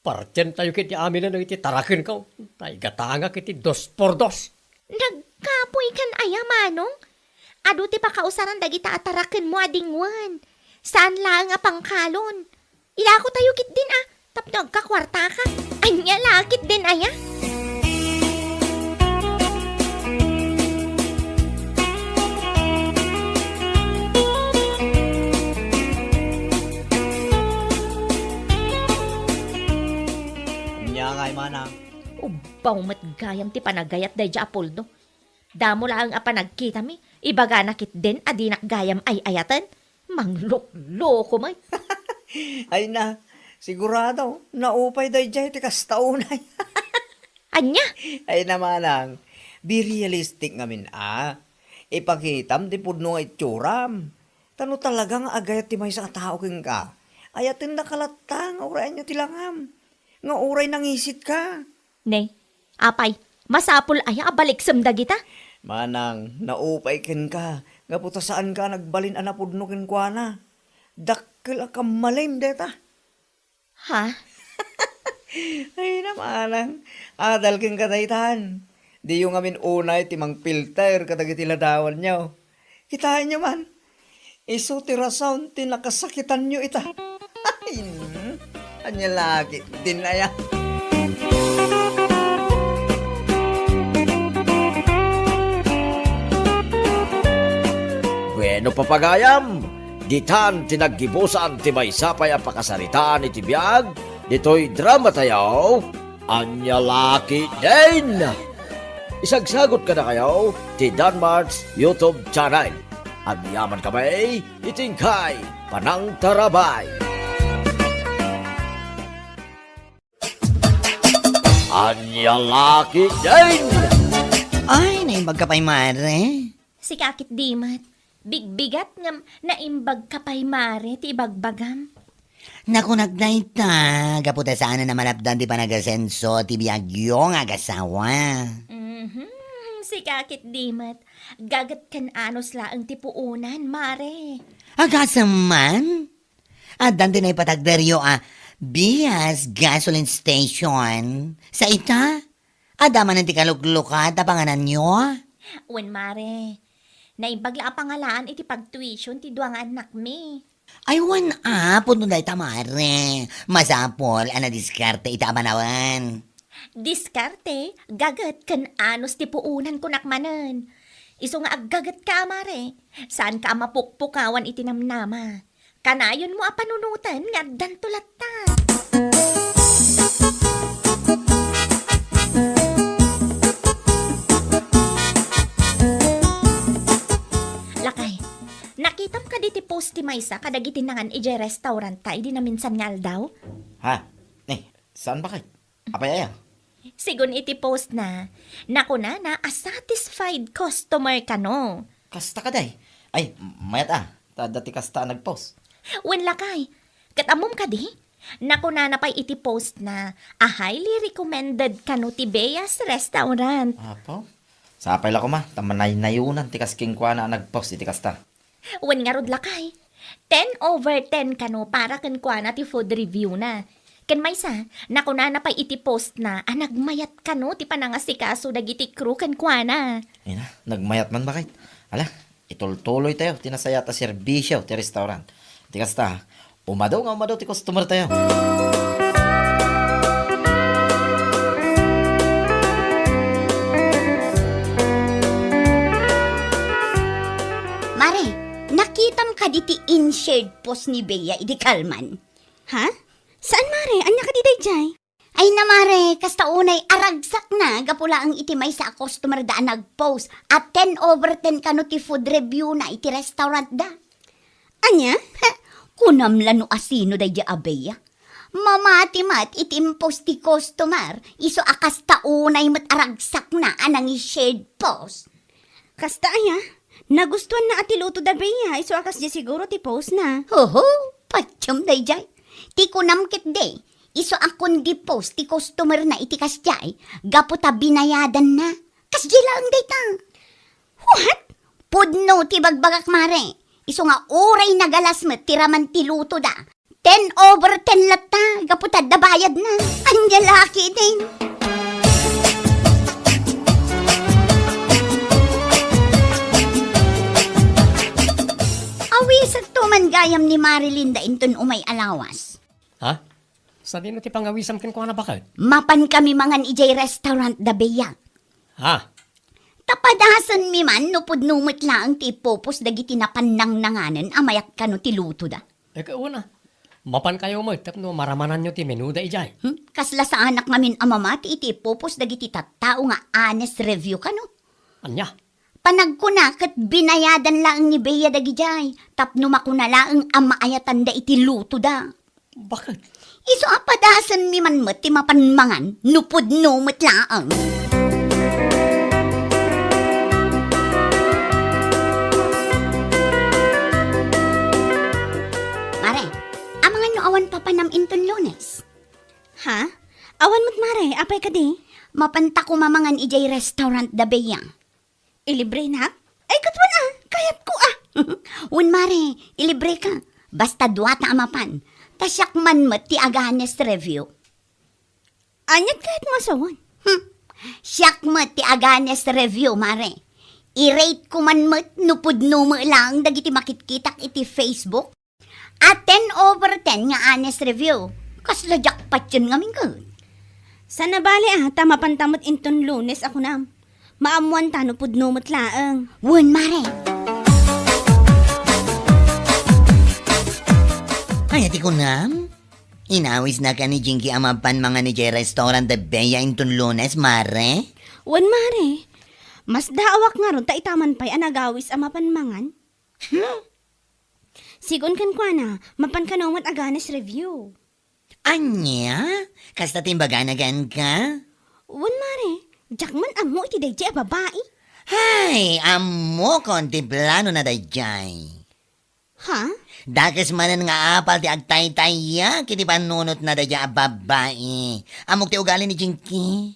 Partientayo ketdi aminen dagiti tarakenko. Ta igatangak iti dos por dos. Nagkapoykan aya, Manong? Adu ti pakausaran dagita a tarakenmo a dingwen. Saan laeng a pangkalon. Ilakotayo ketdin a, tapno agkakuartaka. Ania la ketdin aya? Ania ngay, manang? Ubbaw met gayam ti panagayat daydiay a puldo. Damo laeng a panagkitami, ibagana ketdin a dinak gayam ay-ayaten. Manglukloko met. Ay na, sigurado, naupay daydiay ti kasta unay. Ania? Ay na, manang, be realistic ngamin a. Ipakitam ti pudno nga itsuram. Ta no talaga nga agayat ti maysa a tao kenka, ayatendaka latta nga uray ania ti langam, nga uray nangisitka. Ne, apay, masapul aya a baliksem dagita? Manang, naupay kenka, gapu ta saanka a nagbalin a napudno kenkuana. Dakkel a kammalem dayta. Ha? Ay, na, manang, adal kenka daytan. Diyo ngamin unay ti mangpilter kadagiti ladawanyo. Kitaenyo man, isu ti rason ti nakasakitanyo ita. Ay, ania la ketdin aya? Bueno, papagayam, ditan ti naggibusan ti maysa pay a pakasaritaan iti biag ditoy dramatayo. Ania la ketdin? Isagsagot kadakayo ti Danmart's YouTube channel. Agyamankami iti inkay panangtarabay. Ania la ketdin? Ay, naimbagka pay, mare. Sika ketdi met. Bigbigat ngem naimbagka pay, mare, ti ibagbagam. Nakunak dayta, gapu ta saan a malapdan ti panagasenso ti biagyo nga agasawa. Mhm, sika ketdi met. Gaget ken anus laeng ti puonan, mare. Agasem man? Addan ti naipatagderyo a Bias gasoline station. Sa ita, adda manen ti kaluklukat a pangananyo? Wen, mare. Naimbag la a pangalaan iti pagtuition ti dua nga annakmi. Ay, wen a, pudno dayta, mare. Masapul a nadiskarte ita a manawen. Diskarte, gaget ken anus ti puonan kunak manen. Isu nga aggagetka, mare, saanka a mapukpukawan iti namnama. Kanayonmo a panunoten nga addanto latta. Ti maysa kadagiti nangan idiay restaurant ta idi naminsan nga aldaw? Ha? Eh, saan bakit? Apay aya? Sigun iti post na, nakunana a satisfied customer kano. Kasta kadi? Ay, mayat a, ta adda ti kasta a nag-post. Wen lakay, ket ammom kadi? Nakunana pay iti post na a highly recommended kano ti Bea's Restaurant. Apo? Sapay la koma, ta manaynayonan ti kas kenkuana a nag-post iti kasta. Wen ngarud lakay, ten over ten kano para kenkuana ti food review na. Ken maysa, nakunana pay iti post na a nagmayat kano ti panangasikaso dagiti crew kenkuana. Ina, nagmayat man bakit? Ala, itultuloy tayo ti nasayaat a serbisyo ti restaurant. Ti kasta, umado nga umado ti customer tayo. Mare, nakitam kadi ti inshared post ni Bea idi kalman? Ha? Saan, Mare? Ania kadi daydiay? Ay na, Mare, kasta unay aragsakna gapu laeng iti maysa a customer da a nag-post a ten over ten kano ti food review na iti restaurant da. Ania? Kunam la no asino daydiay a Bea. Mamati met iti impost ti customer, isu a kasta unay met aragsakna a nangi-shared post. Kasta aya? Nagustuanna a ti luto da Bea, isu a kasdiay siguro ti post na. Oho, patiem daydiay. Ti kunam ketdi, isu a kundi post ti customer na iti kasdiay, gapu ta binayadanna. Kasdiay laeng dayta. What? Pudno ti bagbagak, Mare. Isu nga uray nagalas met ti raman ti luto da. Ten over ten latta, gapu ta adda bayadna. Ania la ketdin? Awisekto man gayam ni Marilyn da inton umay a lawas. Ha? Sadino ti pangawisam kenkuana, baket? Mapan kami mangan idiay restaurant da Bea. Ha? Ta padasenmi man no pudno met laeng ti ipupos dagiti napannangnanganen a mayat kano ti luto da. Eh, kauna. Mapan kayo met tapno maramananyo ti menuda idiay. Hmm? Kasla saanak ngamin a mamati iti ipupos dagiti tattao nga honest review kano. Ania? Panagkuna ket binayadan laeng ni Bea dagidiay tapno makuna laeng a maayatanda iti luto da. Baket? Isu a padasenmi man met ti mapan mangan no pudno met laeng. Mare, amangan no awan papanam inton Lunes? Ha? Awan met, Mare. Apay kadi? Mapanta koma mangan idiay restaurant da Bea. Ilibrenak? Ay, ket wen a, kayatko a. Wen, Mare, ilibreka. Basta duata a mapan. Ta siak man met ti aganes review. Aniat kayatmo a sawen? Hmm. Siak met ti aganes review, Mare. I-rate ko man met no pudno met laeng dagiti makitkitak iti Facebook. A ten over ten nga honest review. Kasla jackpot yen ngamin ket. Saan a bale a, ta mapanta met inton Lunes a kunam. Maammoanta no pudno met laeng. Wen, Mare. Ania ti kunam? Inawisnaka ni Jinky a mapan mangan idiay restaurant da Bea inton Lunes, Mare? Wen, Mare. Masdaawak ngarud ta ita man pay a nagawis a mapan mangan. Hmm? Sigun kenkuana, mapan kano met aganes review. Ania? Kasta ti imbagana kenka? Wen, Mare, diak man ammo iti daydiay a babai. Hay, ammokon ti planona daydiay. Ha? Dakes manen nga apal ti agtaytayag iti pannunotna daydiay a babai. Ammok ti ugali ni Jinky.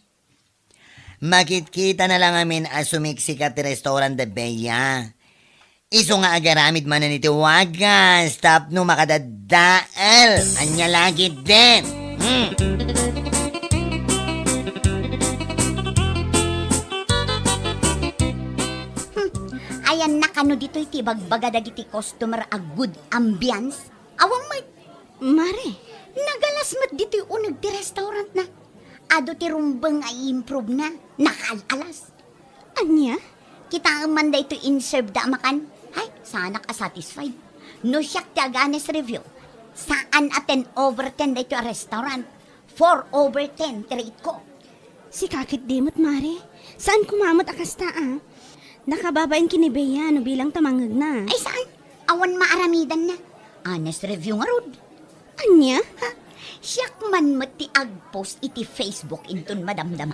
Makitkitana la ngamin a sumiksikat ti restaurant da Bea. Isu nga agaramid manen iti wagas tapno makadadael. Ania la ketdin? Hmm. Hmm. Ayanna kano ditoy ti ibagbaga dagiti customer a good ambience? Awan met. Mare. Nagalas met ditoy uneg ti restaurant na. Adu ti rumbeng nga i-improve na. Nakaal-alas. Ania? Kitaem man daytoy in-serve da a makan. Hay, saanak a satisfied. No siak ti aganes review, saan a ten over ten daytoy a restaurant. Four over ten ti rate ko. Sika ketdi met, Mare. Saan koma met a kasta a. Nakababain ken ni Bea no bilang ta mangngegna. Ay, saan? Awan maaramidanna. Honest review ngarud. Ania? Ha? Siak man met ti agpost iti Facebook inton madamdama.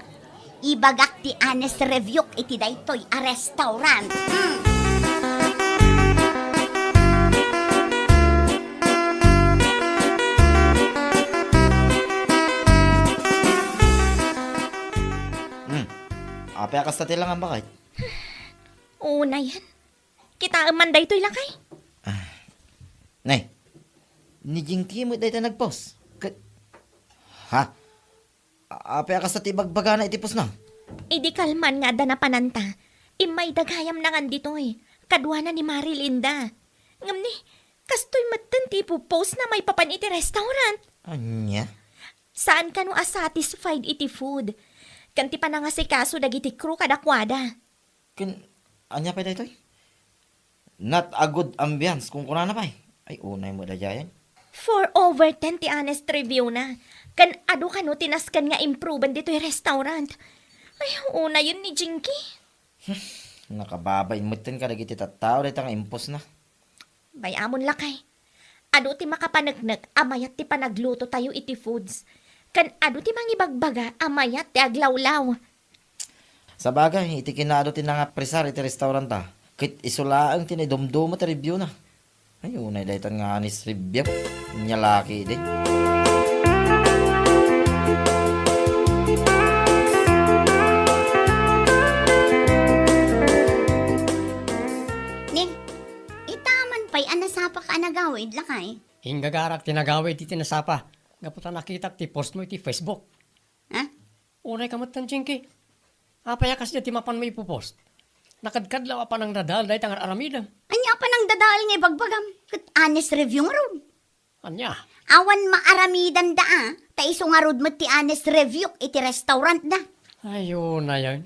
Ibagak ti honest review iti daytoy a restaurant. Hmm. Hmm. Apay a kasta ti langam, baket? Unayen. Kitaem man daytoy, lakay. Ah. Nay, ni Jinky met dayta nagpost. Ket, ha? A-, apay a kasta ti ibagbagana iti postna? Idi kalman nga adda napananta, immayda gayam nangan ditoy, kaduana ni Marilyn da. Ngem ni, kastoy metten ti ipupostna maipapan iti restaurant. Ania? Saan kano a satisfied iti food. Ken ti panangasikaso dagiti crew kadakuada. Ken, ania pay daytoy? Not a good ambiance, kunkunana pay. Ay, unay met daydiayen. Four over ten ti honest review na. Ken adu kano ti nasken nga improven ditoy restaurant. Ay, unayen ni Jinky. Hmm, nakababain metten kadagiti tattao dayta nga impostna. Bay-amon, lakay. Adu ti makapaneknek a mayat ti panaglutotayo iti foods. Ken adu ti mangibagbaga a mayat ti aglawlaw. Sabagay, iti kinaadu ti nangapresar iti restauranta, ket isu laeng ti naidumduma ti review na. Ay, unay daytan nga honest review. Nia la ketdi. Ni, ita man pay a nasapaka a nagawid, lakay? Inggagarak ti nagawid iti nasapa, gapu ta nakitak ti postmo iti Facebook. Ha? Unay ka met, Jinky. Apay a kasdiay ti mapanmo ipopost? Nakadkadlaw a panangdadael dayta nga ar-aramidem. Ania a panangdadael nga ibagbagam? Ket honest review ngarud. Ania? Awan maaramidanda a, ta isu ngarud met ti honest review iti restaurantda. Ay, unayen.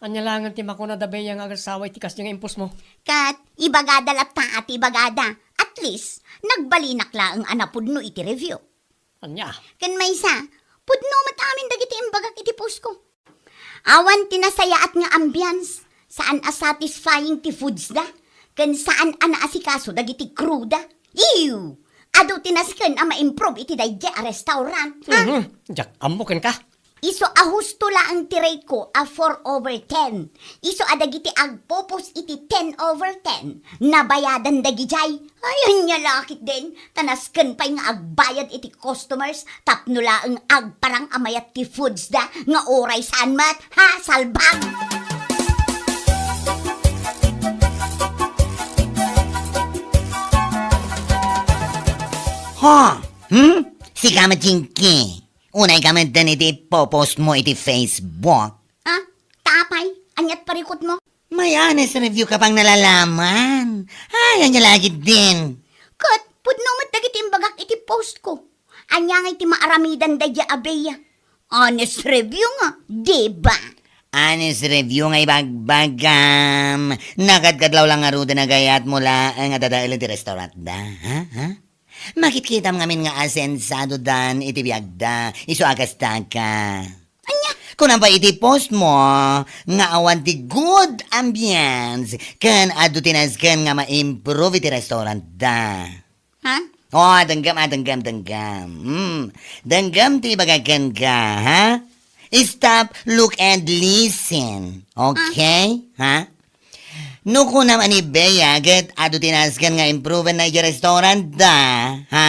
Ania laengen ti makuna da Bea nga agassawa iti kasdiay nga impostmo? Ket ibagada latta a ti ibagada. At least, nagbalinak laeng a napudno iti review. Ania? Ken maysa, pudno met amin dagiti imbagak iti postko. Awan ti nasayaat nga ambiance, saan a satisfying ti foodsda, ken saan a naasikaso dagiti crewda. Ew! Adu ti nasken a ma-improve iti daydiay a restaurant, ha? Mhm. Diak ammo kenka. Isu a husto laeng ti rate ko a four over ten. Isu a dagiti agpopost iti ten over ten, nabayadan dagidiay. Ay, ania la ketdin, ta nasken pay nga agbayad iti customers tapno laeng agparang a mayat ti foodsda nga uray saan met, ha, salbag! Ha? Hmm? Sika met, Jinky. Unay ka met dayta iti ipopost mo iti Facebook. Ah, ta apay, aniat parikut mo? May honest review ka pang nalalaman. Ay, ania la ketdin. Ket, pudno met dagiti imbagak iti post ko. Ania ngay ti maaramidan daydiay a Bea? Honest review nga, di ba? Honest review nga ibagbagam. Nakadkadlaw la ngaruden a gayat mo laeng a dadaelen ti restaurantda. Ha? Ha? Makitkitam ngamin nga asensadodan iti biagda, isu a kasta ka. Ania? Kunam pay iti post mo nga awan ti good ambience ken adu ti nasken nga ma-improve iti restaurantda. Ha? Oh, denggem, ah, denggem, denggem. Hmm. Denggem ti ibagak kenka, ha? Stop, look, and listen. Okay? Ha? No kunam a ni Bea ket adu ti nasken nga improven na idiay restaurantda, ha?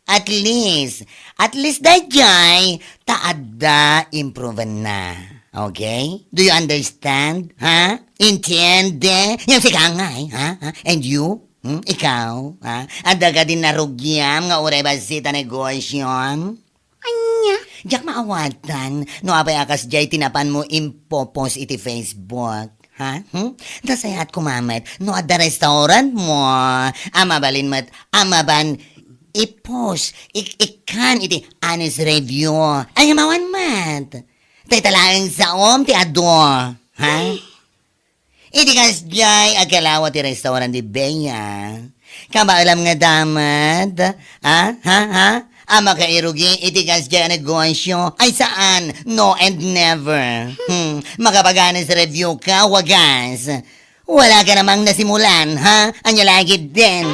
At least, at least daydiay, ta adda improven na. Okay? Do you understand? Ha? Entiende? Yung sika ngay, ha? Ha? And you? Hmm? Ikaw? Ha? Adda kadi narugiam nga uray bassit a negosyom? Ania? Diak maawatan no apay a kasdiay ti napanmo impopost iti Facebook. Ha? Hmm? Nasayaat koma met no adda restaurant mo a mabalin met a mapan i-post, ik-, ikkan iti honest review. Ay, mawan met. Dayta laeng saom ti adu. Ha? Iti kasdiay, agkalawa ti restaurant ni Bea. Kabaelam nga damat, ha? Ha? Ha? A makairugi iti kasdiay a negosyo? Ay saan, no and never. Hmm. Makapag-honest review ka, wagas. Wala ka namang nasimulan, ha? Ania la ketdin?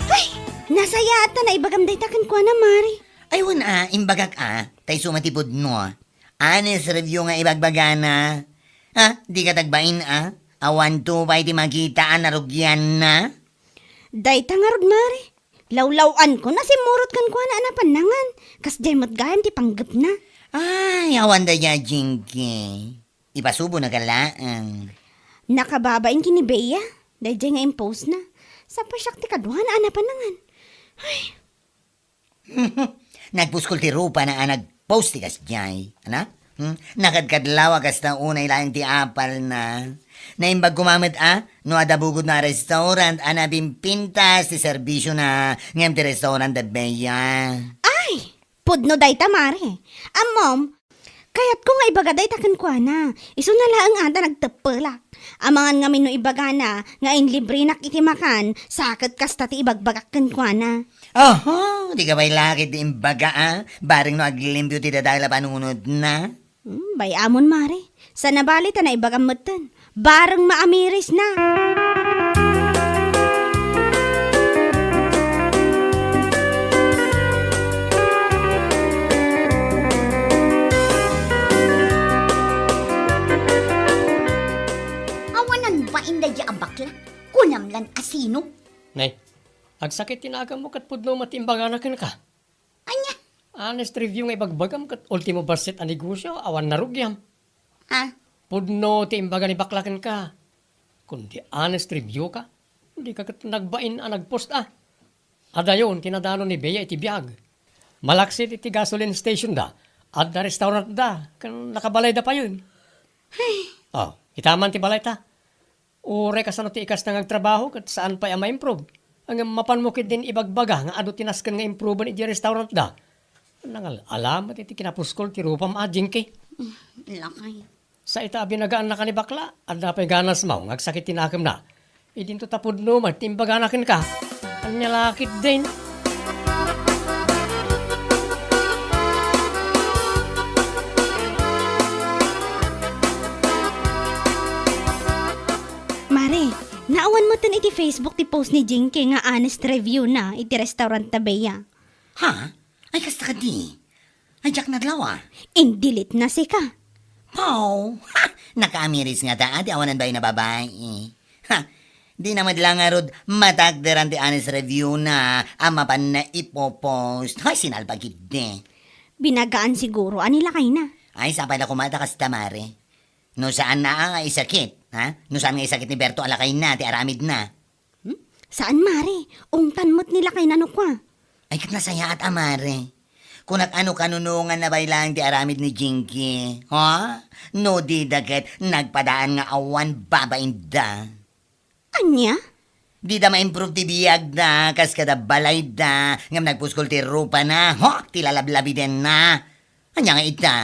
Ay, nasayaat ta naibagam dayta kenkuana, Mare. Ay, wen a, imbagak a, ta isu met ti pudno. Honest review nga ibagbagana. Ha? Dika nagbain a? Awan to pay ti makita a narugianna? Dayta ngarud, Mare. Lawlaw-anko, nasimmurot kenkuana a napan nangan. Kasdiay met gayam ti panggepna. Ay, awan dayta, Jinky. Ipasubonaka laeng. Nakababain ken ni Bea. Daydiay nga impostna. Sapay siak ti kaduana a napan nangan. Ay. Nagpuskol ti rupana a nagpost ti kasdiay. Ana? Hmm? Nakadkadlaw a kasta unay laeng ti apalna. Naimbag koma met a no adda bukodna a restaurant a napimpintas ti serbisiona ngem ti restaurant da Bea. Ay! Pudno dayta, Mare. Ammom, kayatko nga ibaga dayta kenkuana. Isuna laeng a ta nagteppelak. Amangan ngamin no ibagana nga inlibrenak iti makan, sa ket kasta ti ibagbagak kenkuana. Oho, dika pay la ketdi imbaga a, bareng no aglimpio ti dadael a panunotna. Hmm, bay-amon, Mare. Saan a bali ta naibagam metten. Bareng maamirisna. Awanan bain daydiay a bakla? Kunam lan a sino? Nay, agsakit ti nakemmo ket pudno met ti imbagana kenka. Ania? Honest review nga ibagbagam ket ultimo bassit a negosio, awan narugiam. Ah? Pudno ti imbaga ni bakla kenka. Kundi honest review ka, dika ket nagbain a nagpost a. Adayon ti nadano ni Bea iti biag. Malaksid iti gasoline station da, adda restaurant da, ken nakabalay da payen. Ay. Oh, itaman ti balay ta. Uray kasano ti ikasta nga agtrabaho ket saan pay a ma-improve. Ngem mapanmo ketdin ibagbaga nga adu ti nasken nga improven idiay restaurant da. Nangal-ala met iti kinapuskol ti rupam a, Jinky. Mm, lakay. Sa ita a binagaannaka ni bakla, adda pay ganasmo nga agsakit ti nakemna. Idinto ta pudno met ti imbagana kenka. Ania la ketdin? Mare, naawan metten iti Facebook ti post ni Jinky nga honest review na iti restaurant ta Bea. Ha? Ay, kasta kadi? Ay, diak nadlawa. In-delete na sika. Pow! Ha! Nakaamiris ngata a ti awanan bain a babai. Ha! Di na met la ngarud matakderan ti honest review na a mapanna ipopost. Hay, sinalbag idi. Binagaan siguro a ni lakayna. Ay, sapay la koma ta kasta, Mare. No saan na nga isakit, ha? No saan nga isakit ni Berto a lakayna ti aramidna. Hmm? Saan, Mare? Ungtan met ni lakayna no kua. Ay, ket nasayaat a, Mare. Kunak a no kanunongan na pay laeng ti aramid ni Jinky, ha? No dida ket nagpadaan nga awan babainda. Ania? Dida ma-improve ti biagda, kas kada balayda, ngem nagpuskol ti rupana, ho, ti lalablabidenna. Ania nga ita?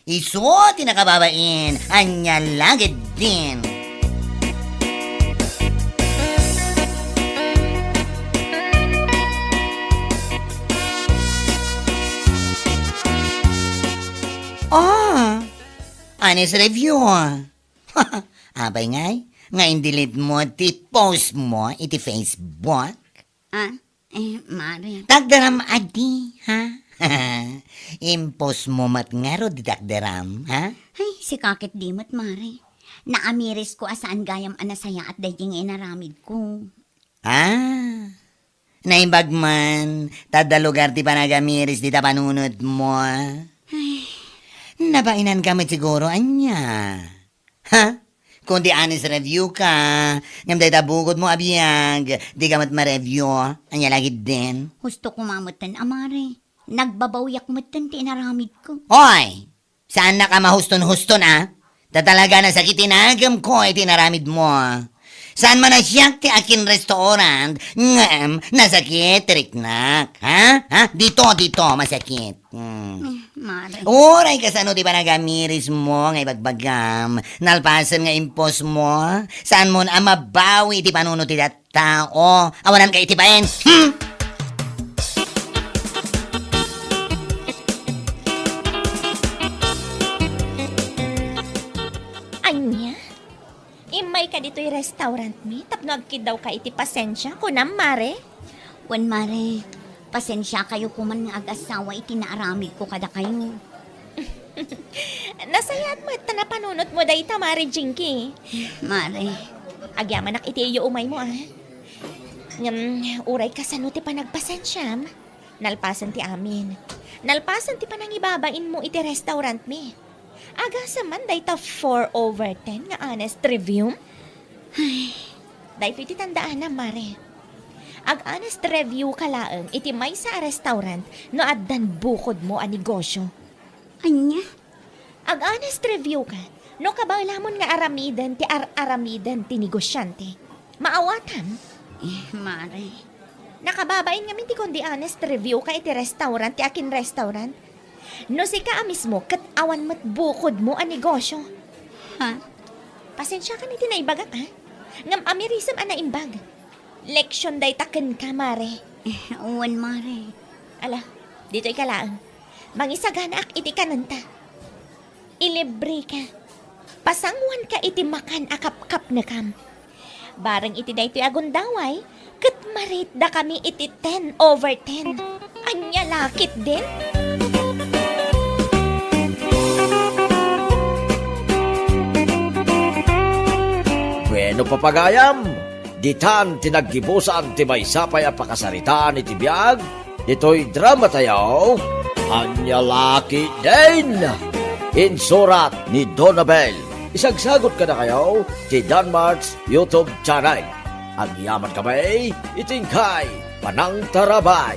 Isu ti nakababain, ania la ketdin? Ah, honest review. Apay ngay, nga in-delete mo ti post mo iti Facebook? Ah, eh, Mare. Takderam adi, ha? Impost mo met ngarud ti takderam, ha? Ay, sika ketdi met, Mare. Naamirisko a saan gayam a nasayaat daydi nga inaramidko. Ah, naimbag man, ta adda lugar ti panagamiris dita panunot mo. Ay. Nabainanka met siguro, ania? Ha? Kundi honest review ka, ngem dayta bukod mo a biag, di ka met ma-review. Ania la ketdin? Husto koma metten a, Mare. Nagbabawiak metten ti inaramidko. Oy! Saan na ka mahuston-huston, a? Ta talaga nasakit ti nakem ko iti inaramid mo. Saan man a siak ti akin restaurant, ngem nasakit ti riknak. Ha? Ha? Dito, dito, masakit. Hmm. Eh, Mare. Uray kasano ti panagamiris mo nga ibagbagam. Nalpasen nga impos mo, saan mo a mabawi ti panunot ti tao. Awanan ka iti baen. Hmm? Ania? Immay ka ditoy restaurant mi tapno agkiddaw ka iti pasensia, kunam, Mare? Wen, Mare, pasensia kayo kuman nga agasawa iti naaramid ko kadakayo. Nasayaat met ta napanunot mo dayta, Mare Jinky. Mare. Agyamanak iti iyo umaymo, ah. Ngem, uray kasano ti panagpasensiam? Nalpasen ti amin. Nalpasen ti panangibabain mo iti restaurant mi. Agasem man dayta four over ten nga honest review? Ay, daytoy ti tandaanam, Mare. Ag-honest review ka laeng iti maysa a restaurant no addan bukod mo a negosyo. Ania? Ag-honest review ka no kabaelamon nga aramiden ti ar-aramiden ti negosyante. Maawatam? Eh, Mare. Nakababain ngamin ti kundi honest review ka iti restaurant ti akin restaurant. No sika a mismo ket awan met bukod mo a negosyo. Ha? Pasensiakan iti naibagak, ha? Ngem amirisem a naimbag. Leksion dayta kenka, Mare. Eh, wen, Mare. Ala, ditoy ka laeng. Mangisaganaak iti kanenta. Ilibre ka. Pasanguan ka iti makan a kapkapnekam. Bareng iti daytoy a gundaway, ket ma-rate dakami iti ten over ten. Ania la ketdin? Bueno, papagayam, ditan ti naggibusan ti maysa pay a pakasaritaan iti biag ditoy dramatayo. Ania la ketdin? Insurat ni Donabel. Isagsagot kadakayo ti Danmart's YouTube channel. Agyamankami iti inkay panangtarabay.